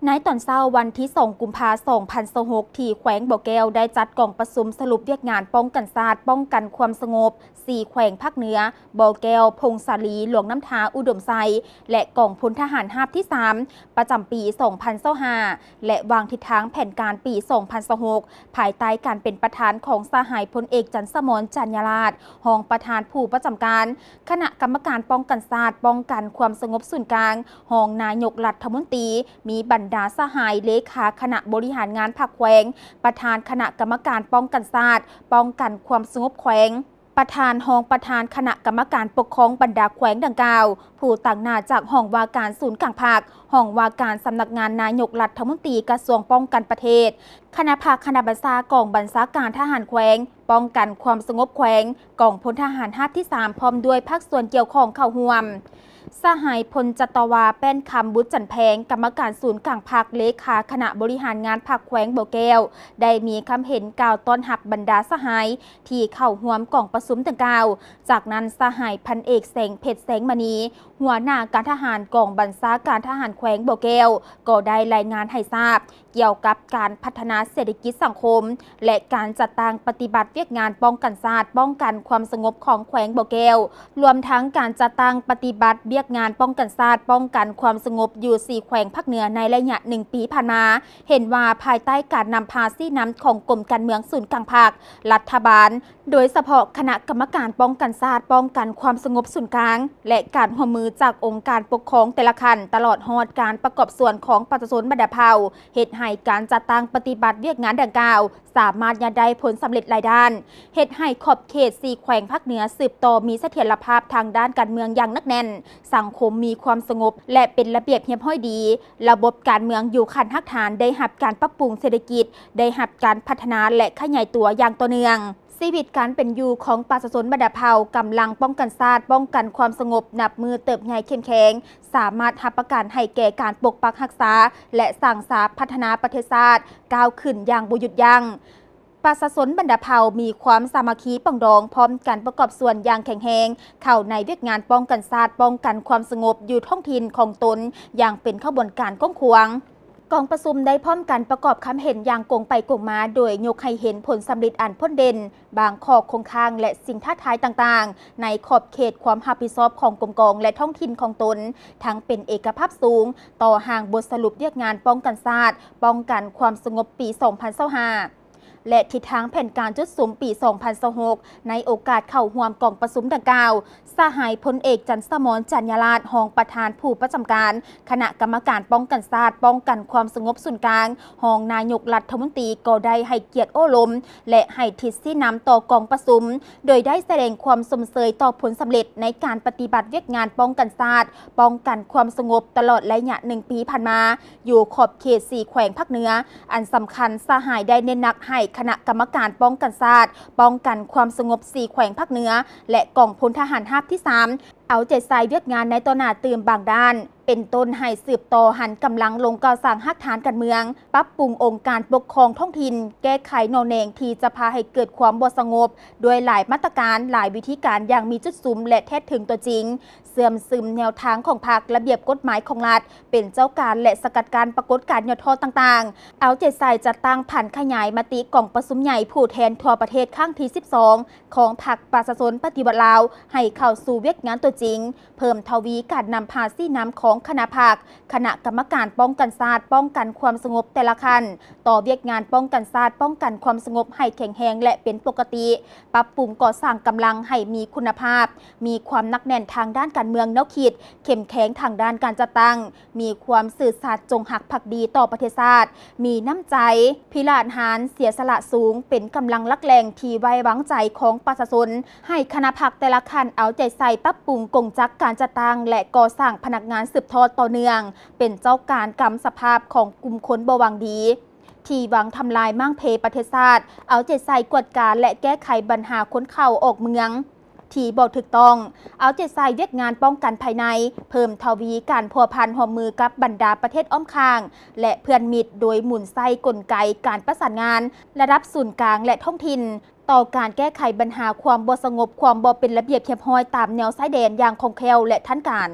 ໃນຕອນເຊົ້າວັນທີສອງ ກຸມພາ ສອງພັນຊາວຫົກ ທີ່ແຂວງບໍ່ແກ້ວໄດ້ຈັດກອງປະຊຸມສະຫຼຸບວຽກງານປ້ອງກັນຊາດ, ປ້ອງກັນຄວາມສະຫງົບ ສີ່ແຂວງພາກເໜືອ, ບໍ່ແກ້ວ, ຜົ້ງສາລີ, ຫຼວງນ້ຳທາ, ອຸດົມໄຊ ແລະ ກອງພົນທະຫານຮາບທີສາມ ປະຈຳປີສອງພັນຊາວຫ້າ ແລະ ວາງທິດທາງແຜນການປີສອງພັນຊາວຫົກ ພາຍໃຕ້ການເປັນປະທານຂອງສະຫາຍພົນເອກ ຈັນສະໝອນ ຈັນຍາລາດ ຮອງປະທານຜູ້ປະຈຳການຄະນະກຳມະການປ້ອງກັນຊາດ, ປ້ອງກັນຄວາມສະຫງົບສູນກາງ, ຮອງນາຍົກລັດຖະມົນຕີ, ມີບັນດາສະຫາຍເລຂາຄະນະບໍລິຫານງານພັກແຂວງ, ປະທານຄະນະກຳມະການປ້ອງກັນຊາດ, ປ້ອງກັນຄວາມສະຫງົບແຂວງ, ປະທານ, ຮອງປະທານຄະນະກຳມະການປົກຄອງບັນດາແຂວງດັ່ງກ່າວ, ຜູ້ຕາງໜ້າຈາກຫ້ອງວ່າການສູນກາງພັກ, ຫ້ອງວ່າການສຳນັກງານນາຍົກລັດຖະມົນຕີ, ກະຊວງປ້ອງກັນປະເທດ, ຄະນະພັກຄະນະບັນຊາກອງບັນຊາການທະຫານແຂວງ, ປ້ອງກັນຄວາມສະຫງົບແຂວງ, ກອງພົນທະຫານຮາບທີສາມ ພ້ອມດ້ວຍພາກສ່ວນກ່ຽວຂ້ອງເຂົ້າຮ່ວມ. ສະຫາຍພົນຈັດຕະວາ ແປ້ນຄຳ ບຸດຈັນແພງ ກຳມະການສູນກາງພັກ, ເລຂາຄະນະບໍລິຫານງານພັກແຂວງບໍ່ແກ້ວ ໄດ້ມີຄຳເຫັນກ່າວຕ້ອນຮັບບັນດາສະຫາຍທີ່ເຂົ້າຮ່ວມກອງປະຊຸມດັ່ງກ່າວ. ຈາກນັ້ນ ສະຫາຍພັນເອກ ແສງເພັດ ແສງມະນີ ຫົວໜ້າການທະຫານກອງບັນຊາການທະຫານແຂວງບໍ່ແກ້ວ ກໍໄດ້ລາຍງານໃຫ້ຊາບ ກ່ຽວກັບການພັດທະນາເສດຖະກິດສັງຄົມ ແລະ ການຈັດຕັ້ງປະຕິບັດວຽກງານປ້ອງກັນຊາດ, ປ້ອງກັນຄວາມສະຫງົບຂອງແຂວງບໍ່ແກ້ວ, ລວມທັງການຈັດຕັ້ງປະຕິບັດວຽກງານປ້ອງກັນຊາດ, ປ້ອງກັນຄວາມສະຫງົບຢູ່ສີ່ແຂວງພາກເໜືອໃນໄລຍະໜຶ່ງປີຜ່ານມາ, ເຫັນວ່າພາຍໃຕ້ການນຳພາຊີ້ນຳຂອງກົມການເມືອງສູນກາງພັກ, ລັດຖະບານ, ໂດຍສະເພາະຄະນະກຳມະການປ້ອງກັນຊາດ, ປ້ອງກັນຄວາມສະຫງົບສູນກາງ ແລະ ການຮ່ວມມືຈາກອົງການປົກຄອງແຕ່ລະຂັ້ນ, ຕະຫຼອດຮອດການປະກອບສ່ວນຂອງປະຊາຊົນບັນດາເຜົ່າ, ເຮັດໃຫ້ການຈັດຕັ້ງປະຕິບັດວຽກງານດັ່ງກ່າວ ສາມາດຍາດໄດ້ຜົນສຳເລັດຫຼາຍດ້ານ, ເຮັດໃຫ້ຂອບເຂດສີ່ແຂວງພາກເໜືອສືບຕໍ່ມີສະຖຽນລະພາບທາງດ້ານການເມືອງຢ່າງໜັກແໜ້ນ, ສັງຄົມມີຄວາມສະຫງົບ ແລະ ເປັນລະບຽບຮຽບຮ້ອຍດີ, ລະບົບການເມືອງຢູ່ຂັ້ນຮາກຖານໄດ້ຮັບການປັບປຸງເສດຖະກິດ, ໄດ້ຮັບການພັດທະນາ ແລະ ຂະຫຍາຍຕົວຢ່າງຕໍ່ເນື່ອງ. ຊີວິດການເປັນຢູ່ຂອງປະຊາຊົນບັນດາເຜົ່າ, ກຳລັງປ້ອງກັນຊາດ, ປ້ອງກັນຄວາມສະຫງົບ ນັບມື້ເຕີບໃຫຍ່ເຂັ້ມແຂງ, ສາມາດຮັບປະກັນໃຫ້ແກ່ການປົກປັກຮັກສາ ແລະ ສ້າງສາພັດທະນາປະເທດຊາດກ້າວຂຶ້ນຢ່າງບໍ່ຢຸດຢັ້ງ. ປະຊາຊົນບັນດາເຜົ່າມີຄວາມສາມັກຄີປອງດອງ, ພ້ອມກັນປະກອບສ່ວນຢ່າງແຂງແຮງເຂົ້າໃນວຽກງານປ້ອງກັນຊາດ, ປ້ອງກັນຄວາມສະຫງົບຢູ່ທ້ອງຖິ່ນຂອງຕົນຢ່າງເປັນຂະບວນການກວ້າງຂວາງ. ກອງປະຊຸມໄດ້ພ້ອມກັນປະກອບຄຳເຫັນຢ່າງກົງໄປກົງມາ, ໂດຍຍົກໃຫ້ເຫັນຜົນສຳເລັດອັນພົ້ນເດັ່ນ, ບາງຂໍ້ຄົງຄ້າງ ແລະ ສິ່ງທ້າທາຍຕ່າງໆ ໃນຂອບເຂດຄວາມຮັບຜິດຊອບຂອງກົມກອງ ແລະ ທ້ອງຖິ່ນຂອງຕົນ, ທັງເປັນເອກະພາບສູງຕໍ່ຮ່າງບົດສະຫຼຸບວຽກງານປ້ອງກັນຊາດ, ປ້ອງກັນຄວາມສະຫງົບປີສອງພັນຊາວຫ້າ ແລະ ທິດທາງແຜນການຈຸດສຸມປີສອງພັນຊາວຫົກ. ໃນໂອກາດເຂົ້າຮ່ວມກອງປະຊຸມດັ່ງກ່າວ, ສະຫາຍພົນເອກ ຈັນສະໝອນ ຈັນຍາລາດ ຮອງປະທານຜູ້ປະຈຳການຄະນະກຳມະການປ້ອງກັນຊາດ, ປ້ອງກັນຄວາມສະຫງົບສູນກາງ, ຮອງນາຍົກລັດຖະມົນຕີ ກໍໄດ້ໃຫ້ກຽດໂອ້ລົມ ແລະ ໃຫ້ທິດຊີ້ນຳຕໍ່ກອງປະຊຸມ, ໂດຍໄດ້ສະແດງຄວາມຊົມເຊີຍຕໍ່ຜົນສຳເລັດໃນການປະຕິບັດວຽກງານປ້ອງກັນຊາດ, ປ້ອງກັນຄວາມສະຫງົບຕະຫຼອດໄລຍະໜຶ່ງປີຜ່ານມາ ຢູ່ຂອບເຂດສີ່ແຂວງພາກເໜືອ. ອັນສຳຄັນ, ສະຫາຍໄດ້ເນັ້ນໜັກໃຫ້ຄະນະກຳມະການປ້ອງກັນຊາດ, ປ້ອງກັນຄວາມສະຫງົບສີ່ແຂວງພາກເໜືອ ແລະ ກອງພົນທະຫານຮາບທີສາມ ເອົາໃຈໃສ່ວຽກງານໃນຕໍ່ໜ້າຕື່ມບາງດ້ານ, ເປັນຕົ້ນໃຫ້ສືບຕໍ່ຫັນກຳລັງລົງກໍ່ສ້າງຮາກຖານການເມືອງ, ປັບປຸງອົງການປົກຄອງທ້ອງຖິ່ນ, ແກ້ໄຂໜໍ່ແໜງທີ່ຈະພາໃຫ້ເກີດຄວາມບໍ່ສະຫງົບ ດ້ວຍຫຼາຍມາດຕະການ, ຫຼາຍວິທີການຢ່າງມີຈຸດສຸມ ແລະ ແທດເຖິງຕົວຈິງ, ເຊື່ອມຊຶມແນວທາງຂອງພັກ, ລະບຽບກົດໝາຍຂອງລັດ ເປັນເຈົ້າການ ແລະ ສະກັດກັ້ນປາກົດການຫຍໍ້ທໍ້ຕ່າງໆ, ເອົາໃຈໃສ່ຈັດຕັ້ງຜັນຂະຫຍາຍມະຕິກອງປະຊຸມໃຫຍ່ຜູ້ແທນທົ່ວປະເທດຄັ້ງທີສິບສອງ ຂອງພັກປະຊາຊົນປະຕິວັດລາວ ໃຫ້ເຂົ້າສູ່ວຽກງານຕົວຈິງ, ເພີ່ມທະວີການນຳພາຊີ້ນຳຂອງຄະນະພັກ, ຄະນະກຳມະການປ້ອງກັນຊາດ, ປ້ອງກັນຄວາມສະຫງົບແຕ່ລະຂັ້ນ, ຕໍ່ວຽກງານປ້ອງກັນຊາດ, ປ້ອງກັນຄວາມສະຫງົບໃຫ້ແຂງແຮງ ແລະ ເປັນປົກກະຕິ, ປັບປຸງກໍ່ສ້າງກຳລັງໃຫ້ມີຄຸນນະພາບ, ມີຄວາມໜັກແໜ້ນທາງດ້ານການເມືອງແນວຄິດ, ເຂັ້ມແຂງທາງດ້ານການຈັດຕັ້ງ, ມີຄວາມຊື່ສັດຈົງຮັກພັກດີຕໍ່ປະເທດຊາດ, ມີນ້ຳໃຈພິລະຫານເສຍສະຫຼະສູງ, ເປັນກຳລັງຫຼັກແຫຼ່ງທີ່ໄວ້ວາງໃຈຂອງປະຊາຊົນ, ໃຫ້ຄະນະພັກແຕ່ລະຂັ້ນເອົາໃຈໃສ່ປັບປຸງກົງຈັກການຈັດຕັ້ງ ແລະ ກໍ່ສ້າງພະນັກງານສືບທອດຕໍ່ເນື່ອງ, ເປັນເຈົ້າການກຳສະພາບຂອງກຸ່ມຄົນບໍ່ຫວັງດີ ທີ່ຫວັງທຳລາຍມ້າງເພປະເທດຊາດ, ເອົາໃຈໃສ່ກວດກາ ແລະ ແກ້ໄຂບັນຫາຄົນເຂົ້າອອກເມືອງ ທີ່ບໍ່ຖືກຕ້ອງ, ເອົາໃຈໃສ່ວຽກງານປ້ອງກັນພາຍໃນ, ເພີ່ມທະວີການພົວພັນຮ່ວມມືກັບບັນດາປະເທດອ້ອມຂ້າງ ແລະ ເພື່ອນມິດ, ໂດຍໝູນໃຊ້ກົນໄກການປະສານງານລະດັບສູນກາງ ແລະ ທ້ອງຖິ່ນ, ຕໍ່ການແກ້ໄຂບັນຫາຄວາມບໍ່ສະຫງົບ, ຄວາມບໍ່ເປັນລະບຽບຮຽບຮ້ອຍຕາມແນວຊາຍແດນຢ່າງຄ່ອງແຄ້ວ ແລະ ທັນການ.